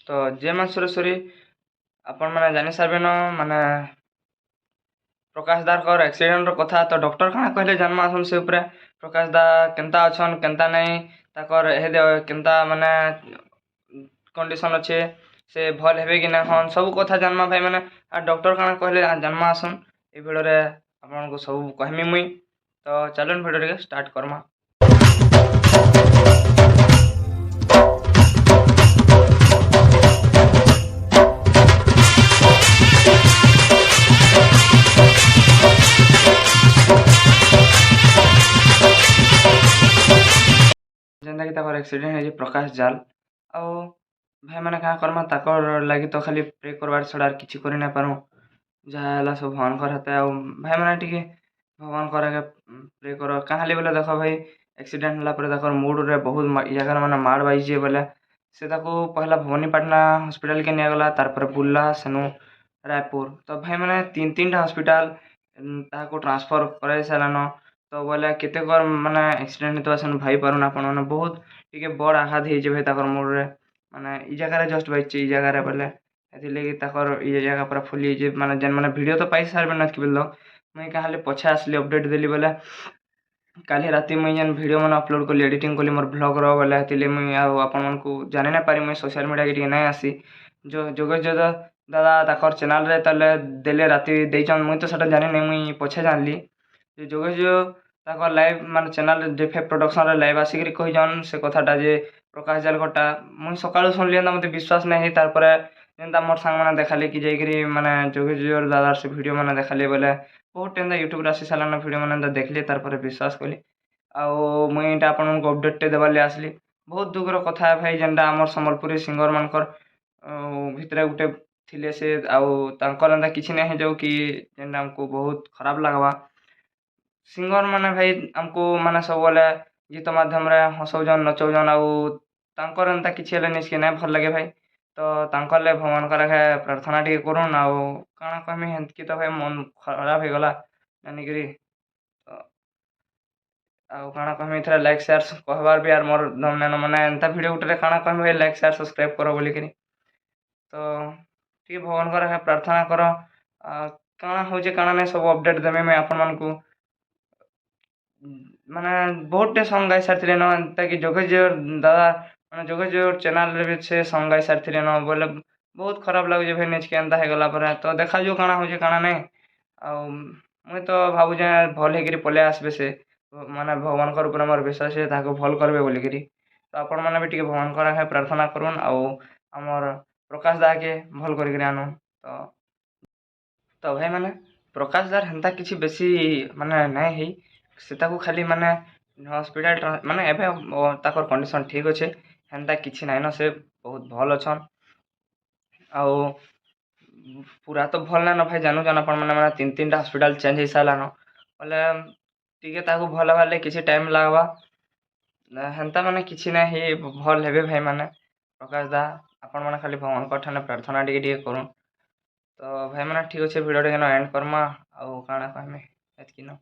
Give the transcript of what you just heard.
ତ ଜୟ ମା ସୁରେଶ୍ୱରୀ। ଆପଣମାନେ ଜାଣି ସାରିବେନ, ମାନେ ପ୍ରକାଶ ଦାଙ୍କର ଆକ୍ସିଡେଣ୍ଟର କଥା। ତ ଡକ୍ଟର କାଣା କହିଲେ, ଜାନମା ଆସନ୍ ସେ ଉପରେ। ପ୍ରକାଶ ଦା କେନ୍ତା ଅଛନ୍, କେନ୍ତା ନାଇଁ, ତାକର ଏହେଦେ କେନ୍ତା ମାନେ କଣ୍ଡିସନ୍ ଅଛେ, ସେ ଭଲ୍ ହେବେ କି ନାଇଁ ହନ୍, ସବୁ କଥା ଜାନମା ଭାଇମାନେ। ଆର୍ ଡକ୍ଟର କାଣା କହିଲେ, ଜାନମା ଆସନ୍। ଏଇ ଭିଡ଼ିଓରେ ଆପଣଙ୍କୁ ସବୁ କହେମି ମୁଇଁ। ତ ଚାଲୁନ୍, ଭିଡ଼ିଓ ଟିକେ ଷ୍ଟାର୍ଟ କର୍ମା। ଯେନ୍ତାକି ତାଙ୍କର ଆକ୍ସିଡେଣ୍ଟ ହେଇଛି ପ୍ରକାଶ ଜାଲ। ଆଉ ଭାଇମାନେ, କାଁ କର୍ମା? ତାକର୍ ଲାଗି ତ ଖାଲି ପ୍ରେ କରବାର୍ ଛଡ଼ା ଆର୍ କିଛି କରି ନାଇଁ ପାରୁଁ। ଯାହା ହେଲା ସବୁ ଭଗବାନଙ୍କର ହାତେ। ଆଉ ଭାଇମାନେ, ଟିକେ ଭଗବାନଙ୍କର ଆଗେ ପ୍ରେ କର। କାଁ ହେଲି ବୋଲେ, ଦେଖ ଭାଇ, ଆକ୍ସିଡେଣ୍ଟ ହେଲା ପରେ ତାକର୍ ମୁଡ଼୍ରେ ବହୁତ ଇ ଜାଗାରେ ମାନେ ମାଡ଼ ବାଜିଛେ ବୋଲେ ସେ ତାକୁ ପହଲା ଭବାନୀପାଟଣା ହସ୍ପିଟାଲ୍କେ ନିଆଗଲା, ତାର୍ ପରେ ବୁର୍ଲା, ସେନୁ ରାୟପୁର। ତ ଭାଇମାନେ, ତିନ୍ ତିନିଟା ହସ୍ପିଟାଲ୍ ତାହାକୁ ଟ୍ରାନ୍ସଫର୍ କରାଇ ସାରିଲାନ। ତ ବୋଇଲେ କେତେକର ମାନେ ଆକ୍ସିଡେଣ୍ଟ ହେଇଥିବା, ସେନୁ ଭାବି ପାରୁନ୍ ଆପଣମାନେ। ବହୁତ ଟିକେ ବଡ଼ ଆଘାତ ହେଇଛେ ଭାଇ ତାକର୍ ମୁଡ଼୍ରେ। ମାନେ ଇ ଜାଗାରେ ଜଷ୍ଟ ବାଜିଛେ, ଇ ଜାଗାରେ ବୋଇଲେ ଏଥିର୍ଲାଗି ତାକର୍ ଇ ଜାଗା ପୁରା ଫୁଲି ଯାଇଛେ। ମାନେ ଯେନ୍ମାନେ ଭିଡ଼ିଓ ତ ପାଇ ସାରିବେନ ଏତ୍କି ବେଲ୍ ତକ୍। ମୁଇଁ କାଁ ହେଲେ ପଛେ ଆସିଲି, ଅପଡ଼େଟ୍ ଦେଲି ବୋଇଲେ କାଲି ରାତି ମୁଇଁ ଯେନ୍ ଭିଡ଼ିଓ ମାନେ ଅପଲୋଡ଼ କଲି, ଏଡ଼ିଟିଂ କଲି ମୋର୍ ବ୍ଲଗ୍ର ବୋଇଲେ ହେଥିର୍ଲାଗି ମୁଇଁ ଆଉ ଆପଣମାନଙ୍କୁ ଜାନି ନାଇଁ ପାରି। ମୁଇଁ ସୋସିଆଲ୍ ମିଡ଼ିଆକେ ଟିକେ ନାଇଁ ଆସି। ଯୋଗେଶ ଦାଦା ତାକର୍ ଚ୍ୟାନେଲ୍ରେ ତାହେଲେ ଦେଲେ, ରାତି ଦେଇଛନ୍। ମୁଇଁ ତ ସେଟା ଜାନିନି, ମୁଇଁ ପଛେ ଜାନ୍ଲି ଯେ ଯୋଗେଶ ତାକର୍ ଲାଇଭ୍ ମାନେ ଚ୍ୟାନେଲ୍ ଡିଫେ ପ୍ରଡକ୍ସନ୍ରେ ଲାଇଭ୍ ଆସିକିରି କହିଛନ୍ ସେ କଥାଟା ଯେ ପ୍ରକାଶ ଜାଲଙ୍କଟା। ମୁଇଁ ସକାଳୁ ଶୁଣିଲି, ଏନ୍ତା ମତେ ବିଶ୍ୱାସ ନାଇଁ ହେଇ। ତାର୍ପରେ ଯେନ୍ତା ମୋର୍ ସାଙ୍ଗମାନେ ଦେଖାଲେ କି ଯାଇକିରି ମାନେ ଯୋଗେଶ ଦାଦାର ସେ ଭିଡ଼ିଓ ମାନେ ଦେଖାଲେ ବୋଇଲେ ବହୁତ ଏନ୍ତା ୟୁଟ୍ୟୁବ୍ରେ ଆସି ସାରିଲାନ ଭିଡ଼ିଓ ମାନେ, ଏନ୍ତା ଦେଖିଲି, ତାର୍ପରେ ବିଶ୍ୱାସ କଲି। ଆଉ ମୁଇଁ ଏଇଟା ଆପଣଙ୍କୁ ଅପଡ଼େଟ୍ଟେ ଦେବାର୍ ଲାଗି ଆସିଲି। ବହୁତ ଦୁଃଖର କଥା ଭାଇ, ଯେନ୍ଟା ଆମର୍ ସମ୍ବଲପୁରୀ ସିଙ୍ଗର୍ ମାନଙ୍କର୍ ଭିତରେ ଗୁଟେ ଥିଲେ ସେ, ଆଉ ତାଙ୍କର ଏନ୍ତା କିଛି ନାଇଁ ହେଇଯାଉ କି ଯେନ୍ଟା ଆମକୁ ବହୁତ ଖରାପ ଲାଗ୍ବା। ସିଙ୍ଗର୍ ମାନେ ଭାଇ ଆମକୁ ମାନେ ସବୁବେଲେ ଗୀତ ମାଧ୍ୟମରେ ହସଉଛନ୍, ନଚଉଛନ୍। ଆଉ ତାଙ୍କର ଏନ୍ତା କିଛି ହେଲେ ନିଜକେ ନାଇଁ ଭଲ୍ ଲାଗେ ଭାଇ। ତ ତାଙ୍କର୍ ଲାଗି ଭଗବାନଙ୍କର ଆଗେ ପ୍ରାର୍ଥନା ଟିକେ କରୁନ୍। ଆଉ କାଣା କହେମି, ହେତ୍କି ତ ଭାଇ, ମନ୍ ଖରାପ ହେଇଗଲା ଜାନିକିରି। ତ ଆଉ କାଣା କହେମି, ଏଥିରେ ଲାଇକ୍ ସେୟାର୍ କହେବାର୍ ବି ଆର୍ ମୋର୍ ଦମ୍ ନାଇନ। ମାନେ ଏନ୍ତା ଭିଡ଼ିଓ ଗୁଟେରେ କାଣା କହେମି ଭାଇ, ଲାଇକ୍ ସେୟାର୍ ସବସ୍କ୍ରାଇବ୍ କର ବୋଲିକିରି। ତ ଟିକେ ଭଗବାନଙ୍କର ଆଗେ ପ୍ରାର୍ଥନା କର। କାଣା ହଉଛେ, କାଣା ନାଇଁ, ସବୁ ଅପଡ଼େଟ୍ ଦେମି ମୁଇଁ ଆପଣମାନଙ୍କୁ। ମାନେ ବହୁତଟେ ସଙ୍ଗ୍ ଗାଇ ସାରିଥିଲେନ, ଏନ୍ତା କି ଯୋଗେଶ ଦାଦା ମାନେ ଯୋଗେଶ ଚ୍ୟାନେଲ୍ରେ ବି ସେ ସଙ୍ଗ୍ ଗାଇ ସାରିଥିଲେନ ବୋଇଲେ ବହୁତ ଖରାପ ଲାଗୁଛେ ଭାଇ ନିଜକେ ଏନ୍ତା ହେଇଗଲା ପରେ। ତ ଦେଖାଯାଉ କାଣା ହଉଛେ, କାଣା ନାଇଁ। ଆଉ ମୁଇଁ ତ ଭାବୁଛେଁ ଭଲ୍ ହେଇକିରି ପଲେଇ ଆସ୍ବେ ସେ। ମାନେ ଭଗବାନଙ୍କର ଉପରେ ମୋର ବିଶ୍ୱାସ ଅଛି, ତାହାକୁ ଭଲ୍ କରିବେ ବୋଲିକିରି। ତ ଆପଣମାନେ ବି ଟିକେ ଭଗବାନଙ୍କର ଆଗେ ପ୍ରାର୍ଥନା କରୁନ୍ ଆଉ ଆମର୍ ପ୍ରକାଶ ଦାକେ ଭଲ୍ କରିକିରି ଆନୁନ୍। ତ ଭାଇମାନେ, ପ୍ରକାଶ ଦାର ହେନ୍ତା କିଛି ବେଶୀ ମାନେ ନାଇଁ ହେଇ। ସେ ତାକୁ ଖାଲି ମାନେ ହସ୍ପିଟାଲ୍ ମାନେ ଏବେ ତାକର୍ କଣ୍ଡିସନ୍ ଠିକ୍ ଅଛେ, ହେନ୍ତା କିଛି ନାଇଁନ, ସେ ବହୁତ ଭଲ୍ ଅଛନ୍। ଆଉ ପୁରା ତ ଭଲ୍ ନାଇଁନ ଭାଇ, ଜାନୁଛନ୍ ଆପଣମାନେ, ମାନେ ତିନି ତିନିଟା ହସ୍ପିଟାଲ୍ ଚେଞ୍ଜ ହେଇ ସାରିଲାନ ବୋଲେ ଟିକେ ତାକୁ ଭଲ୍ ହେବାର୍ ଲାଗି କିଛି ଟାଇମ୍ ଲାଗ୍ବା। ହେନ୍ତା ମାନେ କିଛି ନାଇଁ ହେଇ, ଭଲ୍ ହେବେ ଭାଇମାନେ ପ୍ରକାଶ ଦା। ଆପଣମାନେ ଖାଲି ଭଗବାନଙ୍କ ଠାନେ ପ୍ରାର୍ଥନା ଟିକେ ଟିକେ କରୁନ୍। ତ ଭାଇମାନେ, ଠିକ୍ ଅଛେ, ଭିଡ଼ିଓ ଟିକେ ଏଣ୍ଡ କର୍ମା। ଆଉ କାଣା କହେମି, ଏତ୍କି ନ।